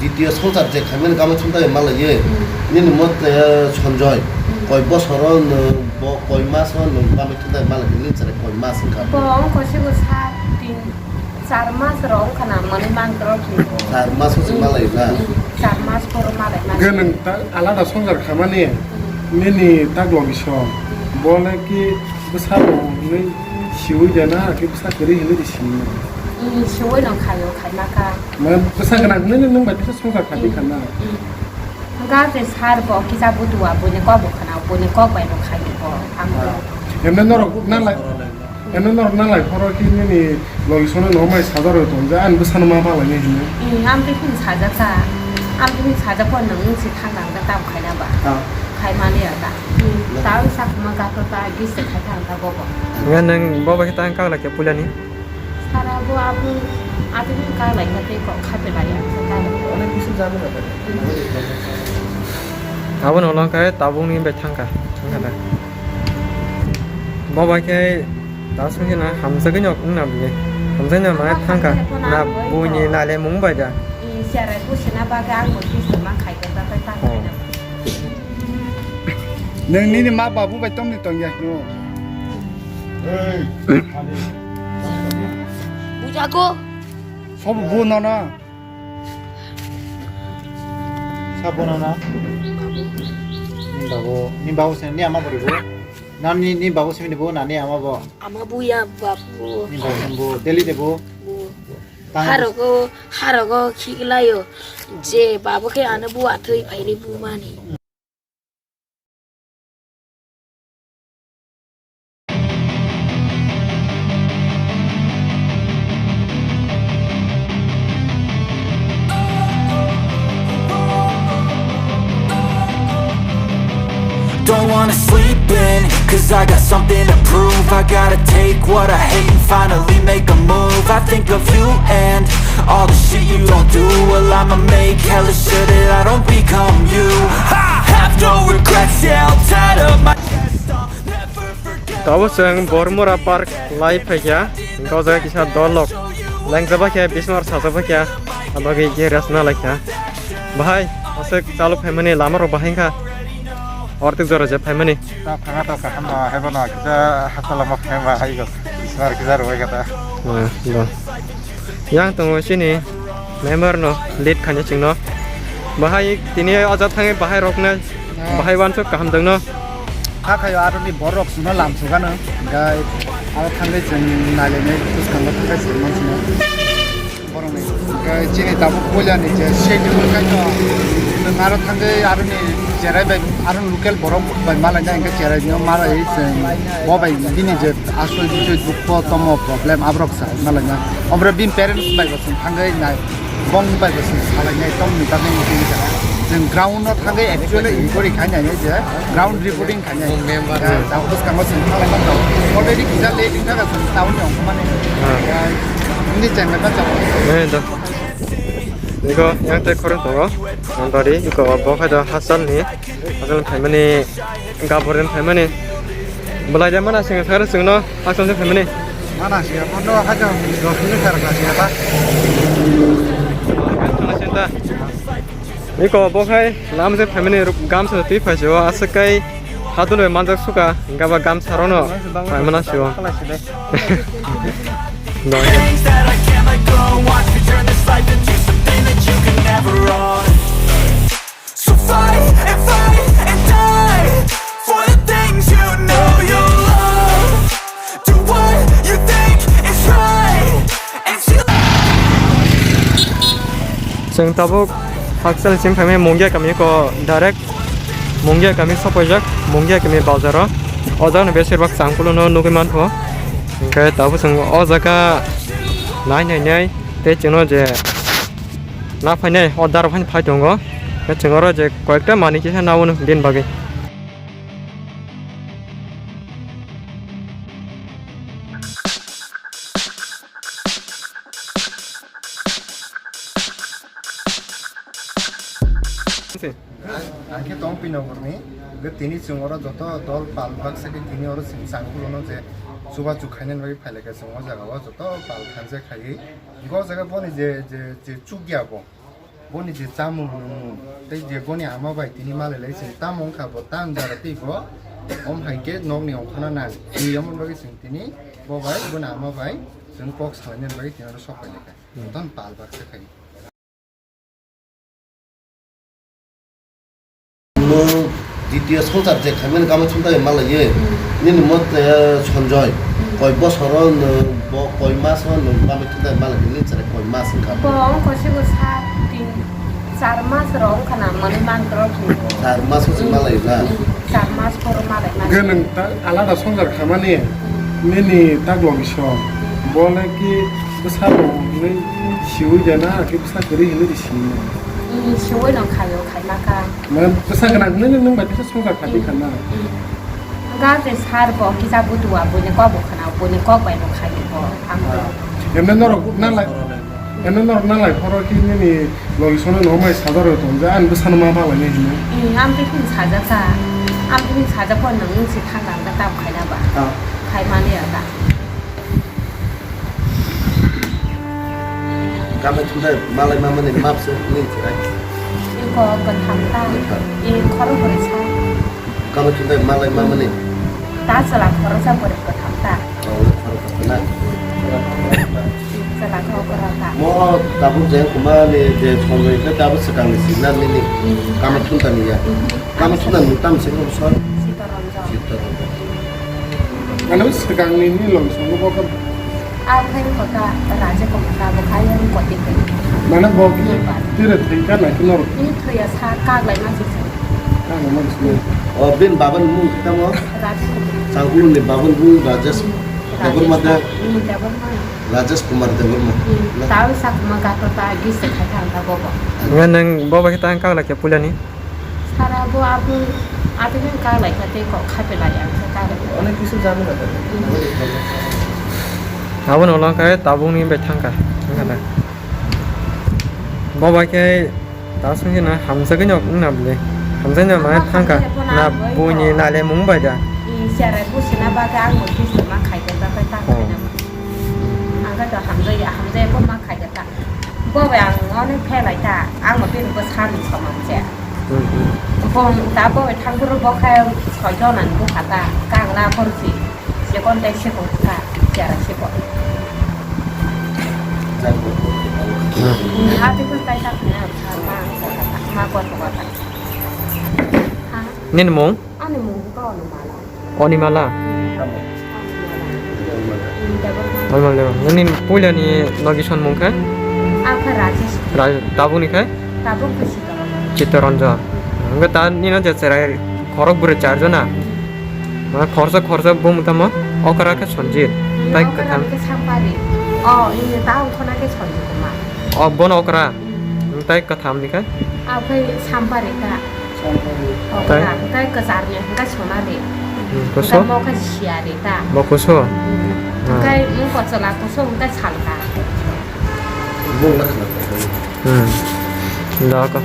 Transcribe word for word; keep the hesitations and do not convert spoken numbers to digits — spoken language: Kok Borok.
Ditiyo songchar je khaimani gama chumtai malaiye. Hmm. Nini mote Sanjoy, hmm, koi bosoro nwng bo koi maso nwng gama chumtai malai nini chwrai koi mas wngkha? Bo wngkha sigo sa tin, char mas rok wngkha na, mani man rok ni. Char mas se malai na? Hmm, char mas poro malai man. Hwnkhe nwng ta alada songchar khamani, hmm, nini tak logi song. Hmm. Bo le ki bwsa bo hwnwi siwi de na, ki bwsa kwrwi hwnwi de siwi? Hmm, siwi no khayo, khaima kha. Mane bwsa gwnang hwnwi nwng bai kisa songchar kha di kha na? Hmm. Hwnkha je sir bo kisa butua, buini kok bo khna, buini kok bai bo khai bo ang bo. Emne norok nanglai, emne norok nanglai phoro khe nini logi sono no mai sajar roi tong je, ani bwsano ma palai nai hwnwi. Hmm, ang tei phim sajak kha, ang tei phim sajak kha, nwng si thang thang khe tam khaina ba? Ah. Khai mani ya ta. Hmm, ta ang sa khuma gato ta, gis khai thang ta bobo. Nge nwng bobo khe ta ang kak lai khe puilani? Sara bo aboni, aboni kak lai kha tei kok kha belai ang kha kak lai. Onek kisu jani kha. Abono long kha tabukni bai thang kha, thang kha da. Bo bai khe ta sung khe na hamjagwi nok wngna bini. Hamjaknai ma thang kha na buini nai le mung bai da. I cherai busi na bagwi ang bo kisu ma khai kha ta ta ta. Oh. Nwng nini ma babu bai tongni tongya hino. Bujago. Sobo bu nono. Sabo nono. Ni babu, ni babu se ni ama bori bu. Nani ni babu se ni bu nani ama bo. Ama bu ya babu. Ni babu se bu Delhi de bu. Bu. Tang- Harogo, harogo khiklayo. Je babu khe ano bu athui phaini bu mani. Don't wanna sleep in, cause I got something to prove. I gotta take what I hate and finally make a move. I think of you and all the shit you don't do. Well, I'ma make hella sure that I don't become you. Ha! Have no regrets, yeah, I'll tie up my chest. I'll never forget. Tabuk chwng Bormura Park lai phaikha, hwnkhe o jaga kisa dol rok lengjak bai kha, bismar sajak bai kha, abagwi khe rest na lai kha. Bahai aswk chalok phaimani lama rok bahai wngkha, ortek jora je phaimani. Ta phanga to kaham no, haibo no kisa hasta lama phai ba hai go. Bismar kisa rwbai kata. Hmm, do. Yang tongo chini member no lead khaina chwngno. Bahai tini o jaga thangwi bahai rokno bahai wansuk kaham dongno. Hakhayo aroni borok suno lam sugano. Gai aro thangwi chwng nailainai bwskango thangwi chwng mansino. Borokni, eh, chini tabuk puilani je schedule wngkha to, nwng aro thangwi aroni cherai bai, aro local borok bai malaina hwnkhe cherai no malai chwng bo bai bini je asoi bisoi dukho tomo problem aborok sa malaina. Omo bini parents bai bo chwng thangwi nai, bong bai bo chwng salainai tongni bagwi chwng ground no thangwi actually inquiry khainai je ground reporting khainai. Member. Eh, tabuk bwskango chwng thanglaimani rok. Already kisa late wngkha chwng town ni ongkhormani. Ah. Eh, nini chenglaima chao. Eh, do. Niko, yang tei khorang tongo. Ang tadi, iko bo khai do hachal ni. Hachal ni phaimani, gabor ni phaimani. Belai de mana sing sakra sing no, hachal ni phaimani. Mana sing, kono hachal dos minute sakra sing apa? Thana sing ta. Iko bo khai lam je phaimani gamsa twi phaisio aswk kai hadulwi manjak suka hwnkhe ba gamsa rono phaimana sio. Things that I can't let go, watch me turn this life into something that you can never own. So fight and fight and die for the things you know you love. Do what you think is right and see. Chwng tabuk Hakchal sing phaimani Mungia kami ko direct Mungia kami sopaijak, Mungia kami bazaro. O jagano beshirbak changkulono nugwi mankho. Hwnkhe tabuk chwng o jaga nai nai nai tei chwngno je na phainai o daro phaino phai tongo. Tei chwng oro je koyekta manwi kisa nao bini bagwi. Ang khe tong Pinogorni, hwnkhe tini chwng oro joto dol pal baksa khe tini oro chwng changkulono je chubachu khainani bagwi phailaikha chwng o jagao joto pal thansa khaiwi. Hwnkhe o jaga boni je, je, je chukya bo. Boni je chamung nungmung tei je boni ama bai tini malai lai chwng tamo wngkha bo tam jara tei bo om hai khe nokni ongkhorna nang twi omo bagwi chwng tini bo bai boni ama bai chwng kok salainani bagwi tini oro sok pai lai kha. Ton pal baksa khai. Nwng ditiyo swngchar je khaimani kama chumtai malaiye. Hmm. Nini mote Sanjoy, hmm, koi bosoro nwng bo koi maso nwng kama chumtai malaiye nini chwrai koi mas wngkha? Bo wngkha sibo sa tin, char mas rok wngkha na mani man rok. Char mas se malai na? Hmm, char mas poro malai na. Hwnkhe nwng ta alada swngchar khamani nini tak logi song. Hmm. Bo le ki bwsa rok hinwi siwi de na, ki bwsa kwrwi hinwi de sini? Hmm, siwi no khayo, khaima kha. Mane bwsa gwnang hinwi nwng bai kisa swngchar kha di kha na? Hmm. Ga je sar bo kisa butua buini kok bo khna, buini kok bai bo khayo bo. Ang bo. Emne norok nanglai, emne norok nanglai phoro ki nini logi sono no mai sajar roi tong ja, ani bwsano ma phalai nai hinwi. Hmm, am te phin sajak kha. Am te phin sajak kha nwng si thang kha ta tam khaina ba. Ah. Khai mani ya ta. Kama thumthai malai mamani map se nini chwrai. Iko kwtham ta. Kwtham. I khoro hori sa. Kama thumthai malai mamani. Ta chwla khoro sa bwrwi kwtham ta. Oh, khoro kwtham na. Chwla khoro ta. Mo tabuk je kumani je sonjoi ke tabuk swkang ni signal nini. Mm. Kama thumthai ni ya. Mm. Kama thumthai ni tam se ko sor. Sitaranjan. Sitaranjan. Ano swkangni ni logisongo bo khe. A khai kota Raja Kumar ta bo khai ang koti khai. Mane bo khe tire thengka na khe norok. Ini thuya sa kaglai ma se. Kaglai ma se. O bin baban mung tamo? Raja Kumar. Sangkulu ni baban mung Rajesh. Hmm. Debbarma de. Hmm, Debbarma. Rajesh Kumar Debbarma. Hmm. Na. Tawi sa kuma gato ta gis khai ta ta bo bo. Ngan nang bo ba khe ta kaglai khe pulani. Sara bo aboni, aboni kaglai kha tei kok khape lai ang khe kaglai kha. Onek kisu jani kha. Aboni ulo khe tabukni bai thangkha, wngkha da. Bo bai khe ta sungkhe na hamjagwi no wngna bwle. Hamjaknai mane thangkha. Na buini naile mung bai da. I cherai busina bagwi ang bo kisu ma khai khe ta bai ta khaina. Oh. Ang khe to hamjaya, hamjaya bo ma khai khe ta. Bo bai ang onek phelai ta, ang bo bini bwsani somang se. Hmm, hmm. Bo ta bo bai thang phuru bo khe soi jona ni bukha ta, kangla phuru si, se kon tei se kon ta, jara se kon. Hmm. Hmm, ati kun tai ta khna, ma, ma, ma, ko, ko, ko, ta. Ha? Nini mung? Ani mung khe Animala. Animala? Animala. Animala, Animala. Nini puila ni logi son mung khe? Ang khe Rajesh. Raj-, tabukni khe? Tabuk khe Sitaranjan. Sitaranjan. Hwnkhe ta nino je cherai khorok bwrwi char jona. Ma khorsa khorsa bo mutamo okra khe Sanjit. Hmm, tai okra katham. Khe Sampari. Oh, ini ta ongkhorna khe Sanjit Kumar. Oh, bono okra. Hmm. Tai katham ni khe? Aphai Sampari ta. Sampari. Oh, tai? Okra, tai kwchar ni, hwnkhe Sonali. Hmm, koso? Hwnkhe mo khe Siyari ta. Bo koso? Hmm. Ah. Hwnkhe mung kochwla koso, hwnkhe salka. Mung na khna. Hmm. Da ko.